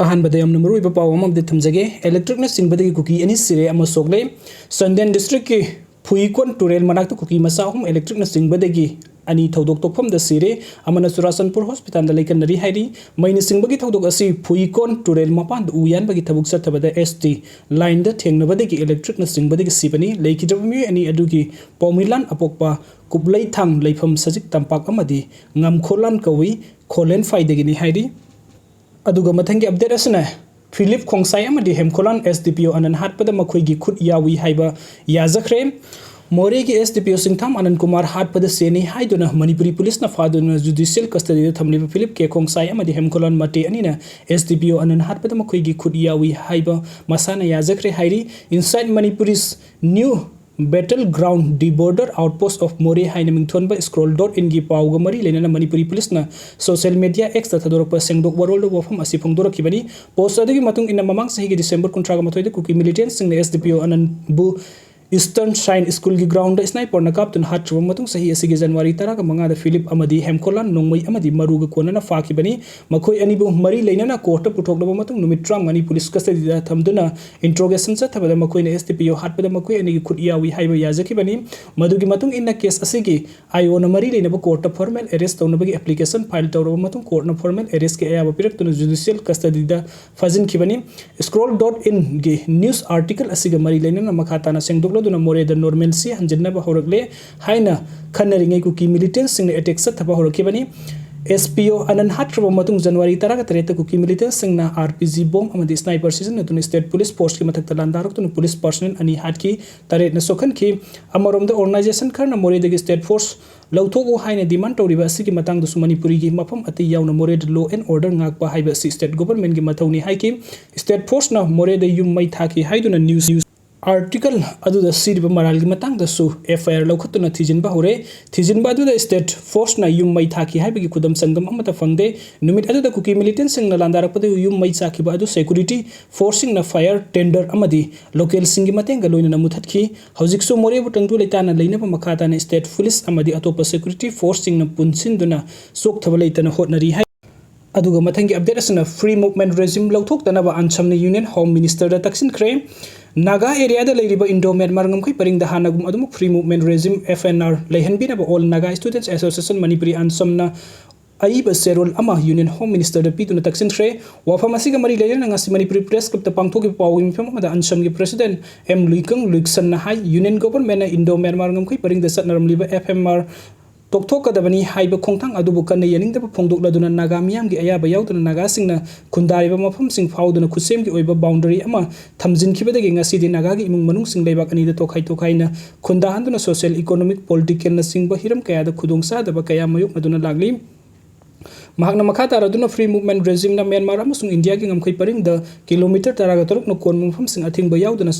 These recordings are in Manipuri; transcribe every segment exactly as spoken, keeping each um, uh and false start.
ꯑꯍꯥꯟꯕꯗ ꯌꯥꯝꯅ ꯃꯔꯨꯑꯣꯏꯕ ꯄꯥꯎ ꯑꯃ ꯑꯃꯗꯤ ꯊꯝꯖꯒꯦ꯫ Electricꯅ ꯆꯤꯡꯕꯗꯒꯤ ꯀꯨꯀꯤ ꯑꯅꯤ ꯁꯤꯔꯦ ꯑꯃ ꯁꯣꯛꯂꯦ꯫ ꯆꯥꯟꯗꯦꯜ districtꯀꯤ ꯐꯨꯏꯀꯣꯟ ꯇꯨꯔꯦꯜ ꯃꯅꯥꯛꯇ ꯀꯨꯀꯤ ꯃꯆꯥ ꯑꯍꯨꯝ electricꯅ ꯆꯤꯡꯕꯗꯒꯤ ꯑꯅꯤ ꯊꯧꯗꯣꯛ ꯊꯣꯛꯐꯝꯗ ꯁꯤꯔꯦ, ꯑꯃꯅ ꯆꯨꯔꯥꯆꯥꯟꯄꯨꯔ hospitalꯗ ꯂꯥꯌꯦꯡꯅꯔꯤ ꯍꯥꯏꯔꯤ꯫ ꯃꯩꯅ ꯆꯤꯡꯕꯒꯤ ꯊꯧꯗꯣꯛ ꯑꯁꯤ ꯐꯨꯏꯀꯣꯟ ꯇꯨꯔꯦꯜ ꯃꯄꯥꯟꯗ ꯎ ꯌꯥꯟꯕꯒꯤ ꯊꯕꯛ ꯆꯠꯊꯕꯗ S T lineꯗ ꯊꯦꯡꯅꯕꯗꯒꯤ electricꯅ ꯆꯤꯡꯕꯗꯒꯤ ꯁꯤꯕꯅꯤ꯫ ꯂꯩꯈꯤꯗ꯭ꯔꯕ ꯃꯤꯑꯣꯏ ꯑꯅꯤ ꯑꯗꯨꯒꯤ ꯄꯥꯎꯃꯤꯂꯥꯟ ꯑꯄꯣꯛꯄ ꯀꯨꯞꯂꯩꯊꯥꯡ ꯂꯩꯐꯝ ꯁꯖꯤꯛ ꯇꯝꯄꯥꯛ ꯑꯃꯗꯤ ꯉꯝꯈꯣꯂꯥꯟ ꯀꯧꯏ, ꯈꯣꯂꯦꯟꯐꯥꯏꯗꯒꯤꯅꯤ ꯍꯥꯏꯔꯤ꯫ ꯑꯗꯨꯒ ꯃꯊꯪꯒꯤ update ꯑꯁꯤꯅ ꯐꯤꯂꯤꯞ ꯈꯣꯡꯁꯥꯏ ꯑꯃꯗꯤ ꯍꯦꯝꯈꯣꯂꯥꯟ S D P O ꯑꯅꯟ ꯍꯥꯠꯄꯗ ꯃꯈꯣꯏꯒꯤ ꯈꯨꯠ ꯌꯥꯎꯏ ꯍꯥꯏꯕ ꯌꯥꯖꯈ꯭ꯔꯦ꯫ ꯃꯣꯔꯦꯒꯤ S D P O ꯁꯤꯡꯊꯥꯝ ꯑꯅꯟ Kumar ꯍꯥꯠꯄꯗ ꯆꯦꯅꯤ ꯍꯥꯏꯗꯨꯅ ꯃꯅꯤꯄꯨꯔꯤ ꯄꯨꯂꯤꯁꯅ ꯐꯥꯗꯨꯅ judicial custodyꯗ ꯊꯝꯂꯤꯕ ꯐꯤꯂꯤꯞ ꯀꯦ ꯈꯣꯡꯁꯥꯏ ꯑꯃꯗꯤ ꯍꯦꯝꯈꯣꯂꯥꯟ ꯃꯇꯦ ꯑꯅꯤꯅ S D P O ꯑꯅꯟ ꯍꯥꯠꯄꯗ ꯃꯈꯣꯏꯒꯤ ꯈꯨꯠ ꯌꯥꯎꯏ ꯍꯥꯏꯕ ꯃꯁꯥꯅ ꯌꯥꯖꯈ꯭ꯔꯦ ꯍꯥꯏꯔꯤ꯫ Inside Manipuri's new Battle Ground, The Border Outpost of Moreh ꯍꯥꯏꯅ ꯃꯤꯡꯊꯣꯟꯕ Scroll dot inꯒꯤ ꯄꯥꯎꯒ ꯃꯔꯤ ꯂꯩꯅꯅ ꯃꯅꯤꯄꯨꯔꯤ ꯄꯨꯂꯤꯁꯅ social media Xꯇ ꯊꯥꯗꯣꯔꯛꯄ ꯁꯦꯡꯗꯣꯛ ꯋꯥꯔꯣꯜꯗ ꯋꯥꯐꯝ ꯑꯁꯤ ꯐꯣꯡꯗꯣꯔꯛꯈꯤꯕꯅꯤ꯫ Post ꯑꯗꯨꯒꯤ ꯃꯇꯨꯡ ꯏꯟꯅ, ꯃꯃꯥꯡ ꯆꯍꯤꯒꯤ December ꯀꯨꯟꯊ꯭ꯔꯥꯒ ꯃꯥꯊꯣꯏꯗ ꯀꯨꯀꯤ militantꯁꯤꯡꯅ S D P O ꯑꯅꯟꯕꯨ Eastern Shrine Schoolꯒꯤ groundꯗ sniperꯅ ꯀꯥꯞꯇꯨꯅ ꯍꯥꯠꯈꯤꯕ ꯃꯇꯨꯡ, ꯆꯍꯤ ꯑꯁꯤꯒꯤ January ꯇꯔꯥꯒ ꯃꯉꯥꯗ ꯐꯤꯂꯤꯞ ꯑꯃꯗꯤ ꯍꯦꯝꯈꯣꯂꯥꯟ ꯅꯣꯡꯃꯩ ꯑꯃꯗꯤ ꯃꯔꯨꯒ ꯀꯣꯟꯅꯅ ꯐꯥꯈꯤꯕꯅꯤ꯫ ꯃꯈꯣꯏ ꯑꯅꯤꯕꯨ ꯃꯔꯤ ꯂꯩꯅꯅ courtꯇ ꯄꯨꯊꯣꯛꯂꯕ ꯃꯇꯨꯡ, ꯅꯨꯃꯤꯠ ꯇꯔꯥꯃꯉꯥꯅꯤ ꯄꯨꯂꯤꯁ custodyꯗ ꯊꯝꯗꯨꯅ interrogation ꯆꯠꯊꯕꯗ, ꯃꯈꯣꯏꯅ S D P O ꯍꯥꯠꯄꯗ ꯃꯈꯣꯏ ꯑꯅꯤꯒꯤ ꯈꯨꯠ ꯌꯥꯎꯏ ꯍꯥꯏꯕ ꯌꯥꯖꯈꯤꯕꯅꯤ꯫ ꯃꯗꯨꯒꯤ ꯃꯇꯨꯡ ꯏꯟꯅ, case ꯑꯁꯤꯒꯤ IOꯅ ꯃꯔꯤ ꯂꯩꯅꯕ courtꯇ formal arrest ꯇꯧꯅꯕꯒꯤ application file ꯇꯧꯔꯕ ꯃꯇꯨꯡ, courtꯅ formal arrestꯀꯤ ꯑꯌꯥꯕ ꯄꯤꯔꯛꯇꯨꯅ judicial custodyꯗ ꯐꯥꯖꯤꯟꯈꯤꯕꯅꯤ꯫ Scroll dot inꯒꯤ news article ꯑꯁꯤꯒ ꯃꯔꯤ ꯂꯩꯅꯅ ꯃꯈꯥ ꯇꯥꯅ ꯁꯦꯡꯗꯣꯛꯂꯗꯨꯅ ꯃꯣꯔꯦꯗ normalcy ꯍꯟꯖꯤꯟꯅꯕ ꯍꯧꯔꯛꯂꯦ ꯍꯥꯏꯅ ꯈꯟꯅꯔꯤꯉꯩ ꯀꯨꯀꯤ militantꯁꯤꯡꯅ attack ꯆꯠꯊꯕ ꯍꯧꯔꯛꯈꯤꯕꯅꯤ꯫ S P O ꯑꯅꯟ ꯍꯥꯠꯈ꯭ꯔꯕ ꯃꯇꯨꯡ, January ꯇꯔꯥꯒ ꯇꯔꯦꯠꯇ ꯀꯨꯀꯤ militantꯁꯤꯡꯅ R P G bomb ꯑꯃꯗꯤ sniper ꯁꯤꯖꯤꯟꯅꯗꯨꯅ state police forceꯀꯤ ꯃꯊꯛꯇ ꯂꯥꯟꯗꯥꯔꯛꯇꯨꯅ police personnel ꯑꯅꯤ ꯍꯥꯠꯈꯤ, ꯇꯔꯦꯠꯅ ꯁꯣꯛꯍꯟꯈꯤ꯫ ꯑꯃꯔꯣꯝꯗ, organization ꯈꯔꯅ ꯃꯣꯔꯦꯗꯒꯤ state force ꯂꯧꯊꯣꯛꯎ ꯍꯥꯏꯅ demand ꯇꯧꯔꯤꯕ ꯑꯁꯤꯒꯤ ꯃꯇꯥꯡꯗꯁꯨ ꯃꯅꯤꯄꯨꯔꯤꯒꯤ ꯃꯐꯝ ꯑꯇꯩ ꯌꯥꯎꯅ ꯃꯣꯔꯦꯗ law and order ꯉꯥꯛꯄ ꯍꯥꯏꯕ ꯑꯁꯤ state governmentꯀꯤ ꯃꯊꯧꯅꯤ ꯍꯥꯏꯈꯤ꯫ State forceꯅ ꯃꯣꯔꯦꯗ ꯌꯨꯝ ꯃꯩ ꯊꯥꯈꯤ ꯍꯥꯏꯗꯨꯅ news article ꯑꯗꯨꯗ ꯁꯤꯔꯤꯕ ꯃꯔꯥꯜꯒꯤ ꯃꯇꯥꯡꯗꯁꯨ F I R ꯂꯧꯈꯠꯇꯨꯅ ꯊꯤꯖꯤꯟꯕ ꯍꯧꯔꯦ꯫ ꯊꯤꯖꯤꯟꯕ ꯑꯗꯨꯗ state forceꯅ ꯌꯨꯝ ꯃꯩ ꯊꯥꯈꯤ ꯍꯥꯏꯕꯒꯤ ꯈꯨꯗꯝ ꯆꯥꯡꯗꯝ ꯑꯃꯠꯇ ꯐꯪꯗꯦ꯫ ꯅꯨꯃꯤꯠ ꯑꯗꯨꯗ ꯀꯨꯀꯤ militantꯁꯤꯡꯅ ꯂꯥꯟꯗꯥꯔꯛꯄꯗ ꯌꯨꯝ ꯃꯩ ꯆꯥꯛꯈꯤꯕ ꯑꯗꯨ security forceꯁꯤꯡꯅ fire tender ꯑꯃꯗꯤ localꯁꯤꯡꯒꯤ ꯃꯇꯦꯡꯒ ꯂꯣꯏꯅꯅ ꯃꯨꯊꯠꯈꯤ꯫ ꯍꯧꯖꯤꯛꯁꯨ ꯃꯣꯔꯦꯕꯨ ꯇꯪꯗꯨ ꯂꯩꯇꯥꯅ ꯂꯩꯅꯕ ꯃꯈꯥ ꯇꯥꯅ state police ꯑꯃꯗꯤ ꯑꯇꯣꯞꯄ security forceꯁꯤꯡꯅ ꯄꯨꯟꯁꯤꯟꯗꯨꯅ ꯆꯣꯛꯊꯕ ꯂꯩꯇꯅ ꯍꯣꯠꯅꯔꯤ ꯍꯥꯏ꯫ ꯑꯗꯨꯒ ꯃꯊꯪꯒꯤ ꯑꯞꯗꯦꯠ ꯑꯁꯤꯅ free movement regime ꯂꯧꯊꯣꯛꯇꯅꯕ ꯑꯟꯁꯝꯅ Union Home Minister ꯗ ꯇꯛꯁꯤꯟꯈ꯭ꯔꯦ꯫ ꯅꯥꯒꯥ ꯑꯦꯔꯤꯌꯥꯗ ꯂꯩꯔꯤꯕ ꯏꯟꯗꯣ ꯃ꯭ꯌꯥꯟꯃꯥꯔ ꯉꯝꯈꯩ ꯄꯔꯤꯡꯗ ꯍꯥꯟꯅꯒꯨꯝ ꯑꯗꯨꯃꯛ free movement regime, F N R, ꯂꯩꯍꯟꯕꯤꯅꯕ All Naga Students Association Manipuri, ꯑꯟꯁꯝꯅ ꯑꯏꯕ ꯆꯦꯔꯣꯜ ꯑꯃ Union Home Minister ꯗ ꯄꯤꯗꯨꯅ ꯇꯛꯁꯤꯟꯈ꯭ꯔꯦ꯫ ꯋꯥꯐꯝ ꯑꯁꯤꯒ ꯃꯔꯤ ꯂꯩꯅꯅ ꯉꯁꯤ ꯃꯅꯤꯄꯨꯔꯤ Press Club ꯇ ꯄꯥꯡꯊꯣꯛꯈꯤꯕ ꯄꯥꯎꯒꯤ ꯃꯤꯐꯝ ꯑꯃꯗ ꯑꯟꯁꯝꯒꯤ President ꯑꯦꯝ ꯂꯨꯏꯀꯪ ꯂꯨꯏꯛꯁꯟꯅ ꯍꯥꯏ, Union Government ꯅ ꯏꯟꯗꯣ ꯃ꯭ꯌꯥꯟꯃꯥꯔ ꯉꯝꯈꯩ ꯄꯔꯤꯡꯗ ꯆꯠꯅꯔꯝꯂꯤꯕ F M R ꯇꯣꯛꯊꯣꯛꯀꯗꯕꯅꯤ ꯍꯥꯏꯕ ꯈꯣꯡꯊꯥꯡ ꯑꯗꯨꯕꯨ ꯀꯟꯅ ꯌꯥꯅꯤꯡꯗꯕ ꯐꯣꯡꯗꯣꯛꯂꯗꯨꯅ ꯅꯥꯒꯥ ꯃꯤꯌꯥꯝꯒꯤ ꯑꯌꯥꯕ ꯌꯥꯎꯗꯅ ꯅꯥꯒꯥꯁꯤꯡꯅ ꯈꯨꯟꯗꯥꯔꯤꯕ ꯃꯐꯝꯁꯤꯡ ꯐꯥꯎꯗꯨꯅ ꯈꯨꯠꯁꯦꯝꯒꯤ ꯑꯣꯏꯕ boundary ꯑꯃ ꯊꯝꯖꯤꯟꯈꯤꯕꯗꯒꯤ ꯉꯁꯤꯗꯤ ꯅꯥꯒꯥꯒꯤ ꯏꯃꯨꯡ ꯃꯅꯨꯡꯁꯤꯡ ꯂꯩꯕꯥꯛ ꯑꯅꯤꯗ ꯇꯣꯈꯥꯏ ꯇꯣꯈꯥꯏꯅ ꯈꯨꯟꯗꯥꯍꯟꯗꯨꯅ social, economic, political ꯅꯆꯤꯡꯕ ꯍꯤꯔꯝ ꯀꯌꯥꯗ ꯈꯨꯗꯣꯡꯆꯥꯗꯕ ꯀꯌꯥ ꯃꯥꯌꯣꯛꯅꯗꯨꯅ ꯂꯥꯛꯂꯤ꯫ ꯃꯍꯥꯛꯅ ꯃꯈꯥ ꯇꯥꯔꯗꯨꯅ free movement regime ꯅ ꯃ꯭ꯌꯥꯟꯃꯥꯔ ꯑꯃꯁꯨꯡ ꯏꯟꯗꯤꯌꯥꯒꯤ ꯉꯝꯈꯩ ꯄꯔꯤꯡꯗ kilometre ꯇꯔꯥꯒ ꯇꯔꯨꯛꯅ ꯀꯣꯟꯕ ꯃꯐꯝꯁꯤꯡ ꯑꯊꯤꯡꯕ ꯌꯥꯎꯗꯅ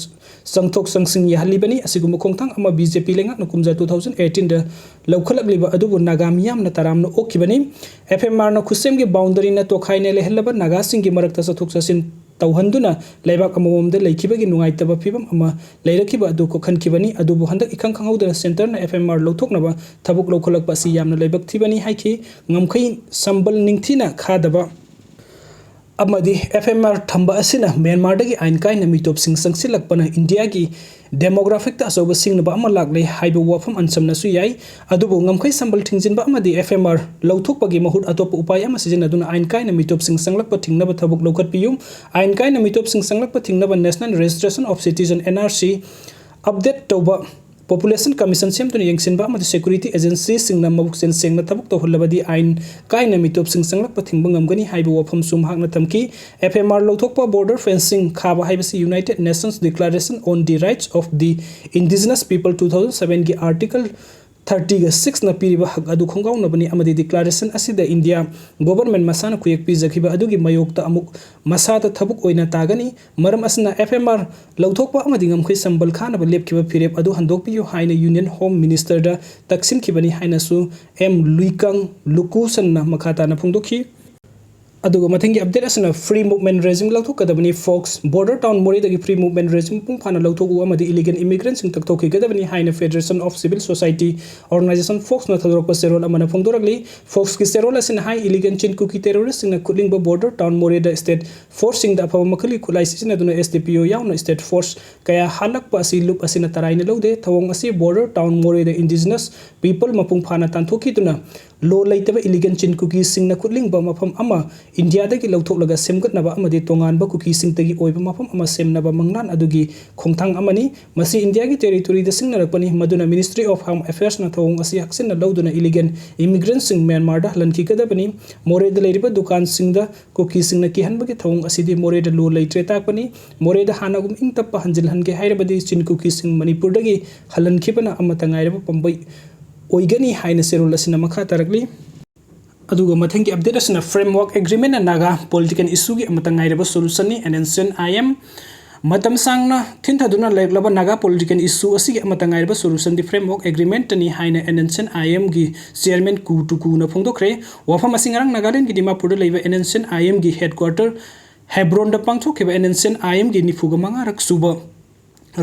ꯆꯪꯊꯣꯛ ꯆꯪꯁꯤꯟ ꯌꯥꯍꯜꯂꯤꯕꯅꯤ꯫ ꯑꯁꯤꯒꯨꯝꯕ ꯈꯣꯡꯊꯥꯡ ꯑꯃ B J P ꯂꯩꯉꯥꯛꯅ ꯀꯨꯝꯖꯥ two thousand eighteen ꯗ ꯂꯧꯈꯠꯂꯛꯂꯤꯕ ꯑꯗꯨꯕꯨ ꯅꯥꯒꯥ ꯃꯤꯌꯥꯝꯅ ꯇꯔꯥꯝꯅ ꯑꯣꯛꯈꯤꯕꯅꯤ꯫ F M R ꯅ ꯈꯨꯠꯁꯦꯝꯒꯤ boundary ꯅ ꯇꯣꯈꯥꯏꯅ ꯂꯩꯍꯜꯂꯕ ꯅꯥꯒꯥꯁꯤꯡꯒꯤ ꯃꯔꯛꯇ ꯆꯠꯊꯣꯛ ꯆꯠꯁꯤꯟ ꯇꯧꯍꯟꯗꯨꯅ ꯂꯩꯕꯥꯛ ꯑꯃꯃꯝꯗ ꯂꯩꯈꯤꯕꯒꯤ ꯅꯨꯡꯉꯥꯏꯇꯕ ꯐꯤꯕꯝ ꯑꯃ ꯂꯩꯔꯛꯈꯤꯕ ꯑꯗꯨ ꯀꯣꯛꯍꯟꯈꯤꯕꯅꯤ꯫ ꯑꯗꯨꯕꯨ ꯍꯟꯗꯛ ꯏꯈꯪ ꯈꯪꯍꯧꯗꯅ centre ꯅ F M R ꯂꯧꯊꯣꯛꯅꯕ ꯊꯕꯛ ꯂꯧꯈꯠꯂꯛꯄ ꯑꯁꯤ ꯌꯥꯝꯅ ꯂꯥꯏꯕꯛ ꯊꯤꯕꯅꯤ ꯍꯥꯏꯈꯤ꯫ ꯉꯝꯈꯩ ꯁꯝꯕꯜ ꯅꯤꯡꯊꯤꯅ ꯈꯥꯗꯕ ꯑꯃꯗꯤ F M R ꯊꯝꯕ ꯑꯁꯤꯅ ꯃ꯭ꯌꯥꯟꯃꯥꯔꯗꯒꯤ ꯑꯥꯏꯟ ꯀꯥꯏꯅ ꯃꯤꯇꯣꯞꯁꯤꯡ ꯆꯪꯁꯤꯜꯂꯛꯄꯅ ꯏꯟꯗꯤꯌꯥꯒꯤ demographic ꯇ ꯑꯆꯧꯕ ꯁꯤꯡꯅꯕ ꯑꯃ ꯂꯥꯛꯂꯦ ꯍꯥꯏꯕ ꯋꯥꯐꯝ ꯑꯟꯁꯝꯅꯁꯨ ꯌꯥꯏ꯫ ꯑꯗꯨꯕꯨ ꯉꯝꯈꯩ ꯁꯝꯕꯜ ꯊꯤꯡꯖꯤꯟꯕ ꯑꯃꯗꯤ F M R ꯂꯧꯊꯣꯛꯄꯒꯤ ꯃꯍꯨꯠ ꯑꯇꯣꯞꯄ ꯎꯄꯥꯏ ꯑꯃ ꯁꯤꯖꯤꯟꯅꯗꯨꯅ ꯑꯥꯏꯟ ꯀꯥꯏꯅ ꯃꯤꯇꯣꯞꯁꯤꯡ ꯆꯪꯂꯛꯄ ꯊꯤꯡꯅꯕ ꯊꯕꯛ ꯂꯧꯈꯠꯄꯤꯌꯨ꯫ ꯑꯥꯏꯟ ꯀꯥꯏꯅ ꯃꯤꯇꯣꯞꯁꯤꯡ ꯆꯪꯂꯛꯄ ꯊꯤꯡꯅꯕ National Registration of Citizen, N R C, update ꯇꯧꯕ, population commission ꯁꯦꯝꯗꯨꯅ ꯌꯦꯡꯁꯤꯟꯕ ꯑꯃꯗꯤ security agency ꯁꯤꯡꯅ ꯃꯕꯨꯛꯆꯦꯜ ꯁꯦꯡꯅ ꯊꯕꯛ ꯇꯧꯍꯜꯂꯕꯗꯤ ꯑꯥꯏꯟ ꯀꯥꯏꯅ ꯃꯤꯇꯣꯞꯁꯤꯡ ꯆꯪꯂꯛꯄ ꯊꯤꯡꯕ ꯉꯝꯒꯅꯤ ꯍꯥꯏꯕ ꯋꯥꯐꯝꯁꯨ ꯃꯍꯥꯛꯅ ꯊꯝꯈꯤ꯫ F M R ꯂꯧꯊꯣꯛꯄ, border fencing ꯈꯥꯕ ꯍꯥꯏꯕꯁꯤ United Nations Declaration on the Rights of the Indigenous People two thousand seven ꯒꯤ Article thirty ꯒ six ꯅ ꯄꯤꯔꯤꯕ ꯍꯛ ꯑꯗꯨ ꯈꯣꯡꯒꯥꯎꯅꯕꯅꯤ ꯑꯃꯗꯤ declaration ꯑꯁꯤꯗ ꯏꯟꯗꯤꯌꯥ government ꯃꯁꯥꯅ ꯈꯨꯌꯦꯛ ꯄꯤꯖꯈꯤꯕ ꯑꯗꯨꯒꯤ ꯃꯥꯌꯣꯛꯇ ꯑꯃꯨꯛ ꯃꯁꯥꯗ ꯊꯕꯛ ꯑꯣꯏꯅ ꯇꯥꯒꯅꯤ꯫ ꯃꯔꯝ ꯑꯁꯤꯅ F M R ꯂꯧꯊꯣꯛꯄ ꯑꯃꯗꯤ ꯉꯝꯈꯩ ꯁꯝꯕꯜ ꯈꯥꯅꯕ ꯂꯦꯞꯈꯤꯕ ꯐꯤꯔꯦꯞ ꯑꯗꯨ ꯍꯟꯗꯣꯛꯄꯤꯌꯨ ꯍꯥꯏꯅ Union Home Minister ꯗ ꯇꯛꯁꯤꯟꯈꯤꯕꯅꯤ ꯍꯥꯏꯅꯁꯨ ꯑꯦꯝ ꯂꯨꯏꯀꯪ ꯂꯨꯀꯨꯁꯟꯅ ꯃꯈꯥ ꯇꯥꯅ ꯐꯣꯡꯗꯣꯛꯈꯤ꯫ ꯑꯗꯨꯒ ꯃꯊꯪꯒꯤ update ꯑꯁꯤꯅ free movement regime ꯂꯧꯊꯣꯛꯀꯗꯕꯅꯤ, ꯐꯣꯛꯁ꯫ Border town ꯃꯣꯔꯦꯗꯒꯤ free movement regime ꯃꯄꯨꯡ ꯐꯥꯅ ꯂꯧꯊꯣꯛꯎ ꯑꯃꯗꯤ illegal immigrantꯁꯤꯡ ꯇꯛꯊꯣꯛꯈꯤꯒꯗꯕꯅꯤ ꯍꯥꯏꯅ Federation of Civil Society Organization, ꯐꯣꯛꯁꯅ ꯊꯥꯗꯣꯔꯛꯄ ꯆꯦꯔꯣꯜ ꯑꯃꯅ ꯐꯣꯡꯗꯣꯔꯛꯂꯤ꯫ ꯐꯣꯛꯁꯀꯤ ꯆꯦꯔꯣꯜ ꯑꯁꯤꯅ ꯍꯥꯏ, illegal ꯆꯤꯟ ꯀꯨꯀꯤ terroristꯁꯤꯡꯅ ꯈꯨꯠꯂꯤꯡꯕ border town ꯃꯣꯔꯦꯗ state forceꯁꯤꯡꯗ ꯑꯐꯕ ꯃꯈꯜꯒꯤ ꯈꯨꯠꯂꯥꯏ ꯁꯤꯖꯤꯟꯅꯗꯨꯅ S D P O ꯌꯥꯎꯅ state force ꯀꯌꯥ ꯍꯥꯠꯂꯛꯄ ꯑꯁꯤ ꯂꯨꯞ ꯑꯁꯤꯅ ꯇꯔꯥꯏꯅ ꯂꯧꯗꯦ꯫ ꯊꯧꯑꯣꯡ ꯑꯁꯤ border town ꯃꯣꯔꯦꯗ indigenous people ꯃꯄꯨꯡ ꯐꯥꯅ ꯇꯥꯟꯊꯣꯛꯈꯤꯗꯨꯅ ꯂꯣ ꯂꯩꯇꯕ illegal ꯆꯤꯟ ꯀꯨꯀꯤꯁꯤꯡꯅ ꯈꯨꯠꯂꯤꯡꯕ ꯃꯐꯝ ꯑꯃ ꯏꯟꯗꯤꯌꯥꯗꯒꯤ ꯂꯧꯊꯣꯛꯂꯒ ꯁꯦꯝꯒꯠꯅꯕ ꯑꯃꯗꯤ ꯇꯣꯉꯥꯟꯕ ꯀꯨꯀꯤꯁꯤꯡꯇꯒꯤ ꯑꯣꯏꯕ ꯃꯐꯝ ꯑꯃ ꯁꯦꯝꯅꯕ ꯃꯪꯂꯥꯟ ꯑꯗꯨꯒꯤ ꯈꯣꯡꯊꯥꯡ ꯑꯃꯅꯤ꯫ ꯃꯁꯤ ꯏꯟꯗꯤꯌꯥꯒꯤ territoryꯗ ꯁꯤꯡꯅꯔꯛꯄꯅꯤ, ꯃꯗꯨꯅ Ministry of Home Affairsꯅ ꯊꯧꯑꯣꯡ ꯑꯁꯤ ꯍꯛꯆꯤꯟꯅ ꯂꯧꯗꯨꯅ illegal immigrantꯁꯤꯡ ꯃ꯭ꯌꯥꯟꯃꯥꯔꯗ ꯍꯜꯍꯟꯈꯤꯒꯗꯕꯅꯤ꯫ ꯃꯣꯔꯦꯗ ꯂꯩꯔꯤꯕ ꯗꯨꯀꯥꯟꯁꯤꯡꯗ ꯀꯨꯀꯤꯁꯤꯡꯅ ꯀꯤꯍꯟꯕꯒꯤ ꯊꯧꯑꯣꯡ ꯑꯁꯤꯗꯤ ꯃꯣꯔꯦꯗ ꯂꯣ ꯂꯩꯇ꯭ꯔꯦ ꯇꯥꯛꯄꯅꯤ꯫ ꯃꯣꯔꯦꯗ ꯍꯥꯟꯅꯒꯨꯝ ꯏꯪ ꯇꯞꯄ ꯍꯟꯖꯤꯜꯍꯟꯒꯦ ꯍꯥꯏꯔꯕꯗꯤ ꯆꯤꯟ ꯀꯨꯀꯤꯁꯤꯡ ꯃꯅꯤꯄꯨꯔꯗꯒꯤ ꯍꯜꯍꯟꯈꯤꯕꯅ ꯑꯃꯠꯇ ꯉꯥꯏꯔꯕ ꯄꯥꯝꯕꯩ ꯑꯣꯏꯒꯅꯤ ꯍꯥꯏꯅ ꯆꯦꯔꯣꯜ ꯑꯁꯤꯅ ꯃꯈꯥ ꯇꯥꯔꯛꯂꯤ꯫ ꯑꯗꯨꯒ ꯃꯊꯪꯒꯤ update ꯑꯁꯤꯅ framework agreement ꯅ ꯅꯥꯒꯥ political issueꯒꯤ ꯑꯃꯠꯇ ꯉꯥꯏꯔꯕ solutionꯅꯤ꯫ NSCN-IM ꯃꯇꯝ ꯁꯥꯡꯅ ꯊꯤꯟꯊꯗꯨꯅ ꯂꯩꯔꯛꯂꯕ ꯅꯥꯒꯥ political issue ꯑꯁꯤꯒꯤ ꯑꯃꯠꯇ ꯉꯥꯏꯔꯕ solutionꯗꯤ framework agreementꯅꯤ ꯍꯥꯏꯅ NSCN-IMꯒꯤ chairman ꯀꯨ ꯇꯨꯀꯨꯅ ꯐꯣꯡꯗꯣꯛꯈ꯭ꯔꯦ꯫ ꯋꯥꯐꯝ ꯑꯁꯤ ꯉꯔꯥꯡ ꯅꯥꯒꯥꯂꯦꯟꯒꯤ ꯗꯤꯃꯥꯄꯨꯔꯗ ꯂꯩꯕ NSCN-IMꯒꯤ headquarter ꯍꯦꯕ꯭ꯔꯣꯟꯗ ꯄꯥꯡꯊꯣꯛꯈꯤꯕ NSCN-IMꯒꯤ ꯅꯤꯐꯨꯒ ꯃꯉꯥꯔꯛ ꯁꯨꯕ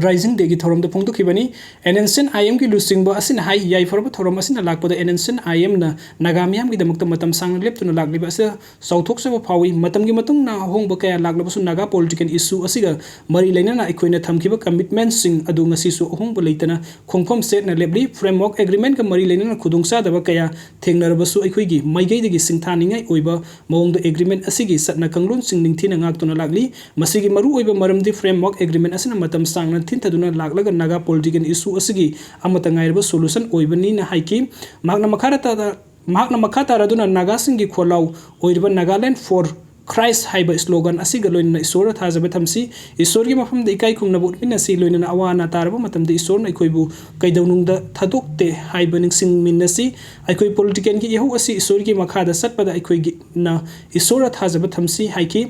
Rising Dayꯒꯤ ꯊꯧꯔꯝꯗ ꯐꯣꯡꯗꯣꯛꯈꯤꯕꯅꯤ꯫ NSCN-IMꯒꯤ ꯂꯨꯆꯤꯡꯕ ꯑꯁꯤꯅ ꯍꯥꯏ, ꯌꯥꯏꯐꯔꯕ ꯊꯧꯔꯝ ꯑꯁꯤꯅ ꯂꯥꯛꯄꯗ NSCN-IMꯅ ꯅꯥꯒꯥ ꯃꯤꯌꯥꯝꯒꯤꯗꯃꯛꯇ ꯃꯇꯝ ꯁꯥꯡꯅ ꯂꯦꯞꯇꯨꯅ ꯂꯥꯛꯂꯤꯕ ꯑꯁꯤꯗ ꯆꯥꯎꯊꯣꯛꯆꯕ ꯐꯥꯎꯏ꯫ ꯃꯇꯝꯒꯤ ꯃꯇꯨꯡ ꯏꯟꯅ ꯑꯍꯣꯡꯕ ꯀꯌꯥ ꯂꯥꯛꯂꯕꯁꯨ ꯅꯥꯒꯥ political issue ꯑꯁꯤꯒ ꯃꯔꯤ ꯂꯩꯅꯅ ꯑꯩꯈꯣꯏꯅ ꯊꯝꯈꯤꯕ commitmentꯁꯤꯡ ꯑꯗꯨ ꯉꯁꯤꯁꯨ ꯑꯍꯣꯡꯕ ꯂꯩꯇꯅ ꯈꯣꯡꯐꯝ ꯆꯦꯠꯅ ꯂꯦꯞꯂꯤ꯫ Framework agreementꯀ ꯃꯔꯤ ꯂꯩꯅꯅ ꯈꯨꯗꯣꯡꯆꯥꯗꯕ ꯀꯌꯥ ꯊꯦꯡꯅꯔꯕꯁꯨ ꯑꯩꯈꯣꯏꯒꯤ ꯃꯥꯏꯀꯩꯗꯒꯤ ꯁꯤꯡꯊꯥꯅꯤꯡꯉꯥꯏ ꯑꯣꯏꯕ ꯃꯑꯣꯡꯗ agreement ꯑꯁꯤꯒꯤ ꯆꯠꯅ ꯀꯥꯡꯂꯣꯟꯁꯤꯡ ꯅꯤꯡꯊꯤꯅ ꯉꯥꯛꯇꯨꯅ ꯂꯥꯛꯂꯤ꯫ ꯃꯁꯤꯒꯤ ꯃꯔꯨꯑꯣꯏꯕ ꯃꯔꯝꯗꯤ framework agreement ꯑꯁꯤꯅ ꯃꯇꯝ ꯁꯥꯡꯅ ꯊꯤꯟꯊꯗꯨꯅ ꯂꯥꯛꯂꯒ ꯅꯥꯒꯥ political issue ꯑꯁꯤꯒꯤ ꯑꯃꯠꯇ ꯉꯥꯏꯔꯕ solution ꯑꯣꯏꯕꯅꯤꯅ ꯍꯥꯏꯈꯤ꯫ ꯃꯍꯥꯛꯅ ꯃꯈꯥ ꯇꯥ-, ꯃꯍꯥꯛꯅ ꯃꯈꯥ ꯇꯥꯔꯗꯨꯅ ꯅꯥꯒꯥꯁꯤꯡꯒꯤ ꯈꯣꯜꯂꯥꯎ ꯑꯣꯏꯔꯤꯕ Nagaland for Christ ꯍꯥꯏꯕ slogan ꯑꯁꯤꯒ ꯂꯣꯏꯅꯅ ꯏꯁꯣꯔꯗ ꯊꯥꯖꯕ ꯊꯝꯁꯤ, ꯏꯁꯣꯔꯒꯤ ꯃꯐꯝꯗ ꯏꯀꯥꯏ ꯈꯨꯝꯅꯕ ꯎꯠꯃꯤꯟꯅꯁꯤ, ꯂꯣꯏꯅꯅ ꯑꯋꯥ ꯑꯅꯥ ꯇꯥꯔꯕ ꯃꯇꯝꯗ ꯏꯁꯣꯔꯅ ꯑꯩꯈꯣꯏꯕꯨ ꯀꯩꯗꯧꯅꯨꯡꯗ ꯊꯥꯗꯣꯛꯇꯦ ꯍꯥꯏꯕ ꯅꯤꯡꯁꯤꯡꯃꯤꯟꯅꯁꯤ꯫ ꯑꯩꯈꯣꯏ politicalꯒꯤ ꯏꯍꯧ ꯑꯁꯤ ꯏꯁꯣꯔꯒꯤ ꯃꯈꯥꯗ ꯆꯠꯄꯗ ꯑꯩꯈꯣꯏꯒꯤꯅ ꯏꯁꯣꯔꯗ ꯊꯥꯖꯕ ꯊꯝꯁꯤ ꯍꯥꯏꯈꯤ꯫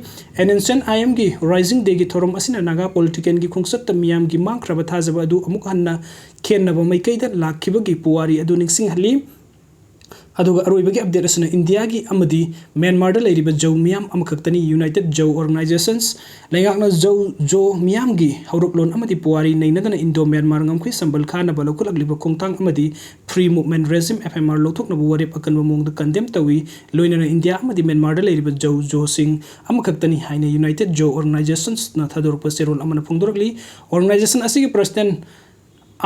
NSCN-IMꯒꯤ Rising Dayꯒꯤ ꯊꯧꯔꯝ ꯑꯁꯤꯅ ꯅꯥꯒꯥ politicalꯒꯤ ꯈꯣꯡꯆꯠꯇ ꯃꯤꯌꯥꯝꯒꯤ ꯃꯥꯡꯈ꯭ꯔꯕ ꯊꯥꯖꯕ ꯑꯗꯨ ꯑꯃꯨꯛ ꯍꯟꯅ ꯈꯦꯟꯅꯕ ꯃꯥꯏꯀꯩꯗ ꯂꯥꯛꯈꯤꯕꯒꯤ ꯄꯨꯋꯥꯔꯤ ꯑꯗꯨ ꯅꯤꯡꯁꯤꯡꯍꯜꯂꯤ꯫ ꯑꯗꯨꯒ ꯑꯔꯣꯏꯕꯒꯤ ꯑꯞꯗꯦꯠ ꯑꯁꯤꯅ ꯏꯟꯗꯤꯌꯥꯒꯤ ꯑꯃꯗꯤ ꯃ꯭ꯌꯥꯟꯃꯥꯔꯗ ꯂꯩꯔꯤꯕ ꯖꯧ ꯃꯤꯌꯥꯝ ꯑꯃꯈꯛꯇꯅꯤ꯫ United Zhou Organizations ꯂꯩꯉꯥꯛꯅ ꯖꯧ, ꯖꯣ ꯃꯤꯌꯥꯝꯒꯤ ꯍꯧꯔꯛꯂꯣꯟ ꯑꯃꯗꯤ ꯄꯨꯋꯥꯔꯤ ꯅꯩꯅꯗꯅ ꯏꯟꯗꯣ ꯃ꯭ꯌꯥꯟꯃꯥꯔ ꯉꯝꯈꯩ ꯁꯝꯕꯜ ꯈꯥꯅꯕ ꯂꯧꯈꯠꯂꯛꯂꯤꯕ ꯈꯣꯡꯊꯥꯡ ꯑꯃꯗꯤ Free Movement Regime, F M R, ꯂꯧꯊꯣꯛꯅꯕ ꯋꯥꯔꯦꯞ ꯑꯀꯟꯕ ꯃꯑꯣꯡꯗ ꯀꯟꯗꯦꯝ ꯇꯧꯏ꯫ ꯂꯣꯏꯅꯅ ꯏꯟꯗꯤꯌꯥ ꯑꯃꯗꯤ ꯃ꯭ꯌꯥꯟꯃꯥꯔꯗ ꯂꯩꯔꯤꯕ ꯖꯧ, ꯖꯣꯁꯤꯡ ꯑꯃꯈꯛꯇꯅꯤ ꯍꯥꯏꯅ United Zhou Organizationsꯅ ꯊꯥꯗꯣꯔꯛꯄ ꯆꯦꯔꯣꯜ ꯑꯃꯅ ꯐꯣꯡꯗꯣꯔꯛꯂꯤ꯫ Organization ꯑꯁꯤꯒꯤ President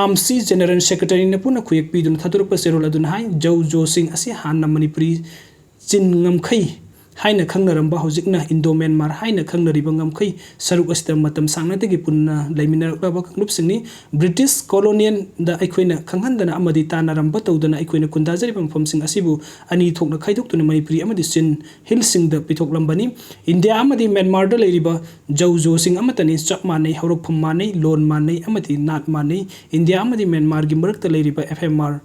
ꯑꯥꯝꯁꯤ General Secretaryꯅ ꯄꯨꯟꯅ ꯈꯨꯌꯦꯛ ꯄꯤꯗꯨꯅ ꯊꯥꯗꯣꯔꯛꯄ ꯆꯦꯔꯣꯜ ꯑꯗꯨꯅ ꯍꯥꯏ, ꯖꯧ, ꯖꯣꯁꯤꯡ ꯑꯁꯤ ꯍꯥꯟꯅ ꯃꯅꯤꯄꯨꯔꯤ ꯆꯤꯟ ꯉꯝꯈꯩ ꯍꯥꯏꯅ ꯈꯪꯅꯔꯝꯕ, ꯍꯧꯖꯤꯛꯅ ꯏꯟꯗꯣ ꯃ꯭ꯌꯥꯟꯃꯥꯔ ꯍꯥꯏꯅ ꯈꯪꯅꯔꯤꯕ ꯉꯝꯈꯩ ꯁꯔꯨꯛ ꯑꯁꯤꯗ ꯃꯇꯝ ꯁꯥꯡꯅꯗꯒꯤ ꯄꯨꯟꯅ ꯂꯩꯃꯤꯟꯅꯔꯛꯂꯕ ꯀꯥꯡꯂꯨꯞꯁꯤꯡꯅꯤ꯫ British colonialꯗ ꯑꯩꯈꯣꯏꯅ ꯈꯪꯍꯟꯗꯅ ꯑꯃꯗꯤ ꯇꯥꯟꯅꯔꯝꯕ ꯇꯧꯗꯅ ꯑꯩꯈꯣꯏꯅ ꯈꯨꯟꯗꯥꯖꯔꯤꯕ ꯃꯐꯝꯁꯤꯡ ꯑꯁꯤꯕꯨ ꯑꯅꯤ ꯊꯣꯛꯅ ꯈꯥꯏꯗꯣꯛꯇꯨꯅ ꯃꯅꯤꯄꯨꯔꯤ ꯑꯃꯗꯤ ꯆꯤꯟ ꯍꯤꯜꯁꯤꯡꯗ ꯄꯤꯊꯣꯛꯂꯝꯕꯅꯤ꯫ ꯏꯟꯗꯤꯌꯥ ꯑꯃꯗꯤ ꯃ꯭ꯌꯥꯟꯃꯥꯔꯗ ꯂꯩꯔꯤꯕ ꯖꯧ, ꯖꯣꯁꯤꯡ ꯑꯃꯠꯇꯅꯤ꯫ ꯆꯞ ꯃꯥꯟꯅꯩ, ꯍꯧꯔꯛꯐꯝ ꯃꯥꯟꯅꯩ, ꯂꯣꯟ ꯃꯥꯟꯅꯩ ꯑꯃꯗꯤ ꯅꯥꯠ ꯃꯥꯟꯅꯩ꯫ ꯏꯟꯗꯤꯌꯥ ꯑꯃꯗꯤ ꯃ꯭ꯌꯥꯟꯃꯥꯔꯒꯤ ꯃꯔꯛꯇ ꯂꯩꯔꯤꯕ F M R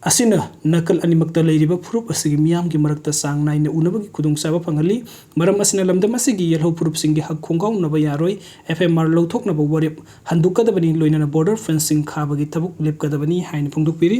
ꯑꯁꯤꯅ ꯅꯥꯀꯜ ꯑꯅꯤꯃꯛꯇ ꯂꯩꯔꯤꯕ ꯐꯨꯔꯨꯞ ꯑꯁꯤꯒꯤ ꯃꯤꯌꯥꯝꯒꯤ ꯃꯔꯛꯇ ꯆꯥꯡ ꯅꯥꯏꯅ ꯎꯅꯕꯒꯤ ꯈꯨꯗꯣꯡꯆꯥꯕ ꯐꯪꯍꯜꯂꯤ꯫ ꯃꯔꯝ ꯑꯁꯤꯅ ꯂꯝꯗꯝ ꯑꯁꯤꯒꯤ ꯌꯦꯜꯍꯧ ꯐꯨꯔꯨꯞꯁꯤꯡꯒꯤ ꯍꯛ ꯈꯣꯡꯒꯥꯎꯅꯕ ꯌꯥꯔꯣꯏ꯫ F M R ꯂꯧꯊꯣꯛꯅꯕ ꯋꯥꯔꯦꯞ ꯍꯟꯗꯣꯛꯀꯗꯕꯅꯤ, ꯂꯣꯏꯅꯅ border fenceꯁꯤꯡ ꯈꯥꯕꯒꯤ ꯊꯕꯛ ꯂꯦꯞꯀꯗꯕꯅꯤ ꯍꯥꯏꯅ ꯐꯣꯡꯗꯣꯛꯄꯤꯔꯤ꯫